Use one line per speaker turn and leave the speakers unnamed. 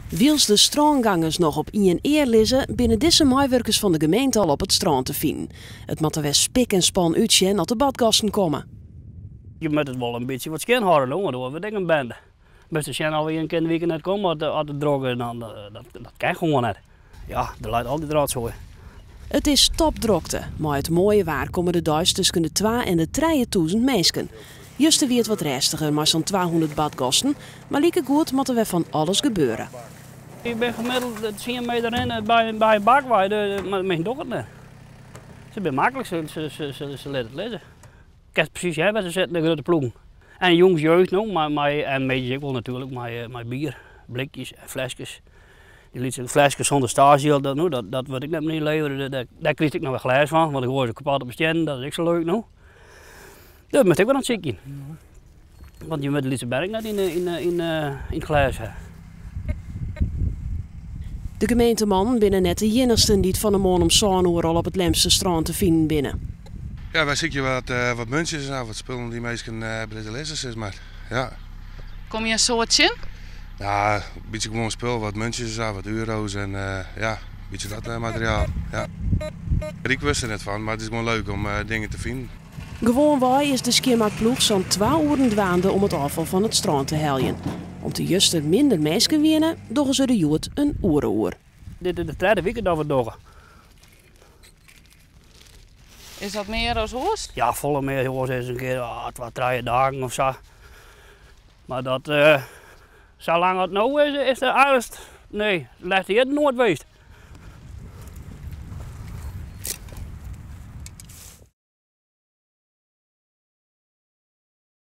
Wylst de strângangers noch op ien ear lizze, binne dizze meiwurkers fan de gemeente al op it strân te finen. It moat der wer spik en span útsjen as de badgasten komme.
Je moatte it wol in bytsje wat skjin hâlde no, want oars wurdt ek in bende. Moatst sjen oft we ien kear yn de wike net komme as it drok is, dan dat kin gewoan net. Ja, der leit altyd rotsoai.
It is topdrokte. Mei it moaie waar komme der deis tusken de twa en de 3000 minsken. Juster wie it wat rêstiger mei sa'n 200 badgasten, mar likegoed moat der wer fan alles gebeure.
Ik bin gemiddeld 10 meter rinne by in bak wei, mar de minsken dogge it net. Se binne maklik, se litte it lizze. Kinst presys hearre wêr't se sitte, de grutte ploegen. En jongs jeugd no, mei, en middeis ek wol natuerlik, mei bier, blikjes en fleskes. Dy lytse fleskes sûnder staasjild, dat, no, dat, dat wurdt ek net mear ynlevere. Dêr, dêr krijst ek noch wer glês fan, want dan goaie se kapot op de stiennen, dat is ek sa leuk no. Dat moatst ek wer oan it sykjen. Want je moatte de lytse bern ek net yn it glês ha.
De gemeentemannen binne net de iennichsten dy't fan 'e moarn om sân oere al op it Lemster strân te finen binne.
Ja, wy sykje wat, wat muntsjes en wat spullen dy't minsken litte lizze, sis mar. Ja.
Komme je in soad tsjin?
Ja, in bytsje gewoan spul, wat muntsjes en sa, wat euro's en ja, in bytsje dat materiaal. Ja. Ryk wurdst der net fan, mar it is gewoan leuk om dingen te finen.
Gewoanwei is de skjinmakploech sa'n twa oeren dwaande om it ôffal fan it strân te heljen. Om't der juster minder minsken wiene, dogge se der hjoed in oere oer.
Dit is de tredde wike dat we it dogge.
Is dat mear as oars?
Ja, folle mear. Oars is in kear ah, twa, trije dagen of sa. Mar dat, sa lang as no is, is de aardichst, nee, de lêste jierren noait west.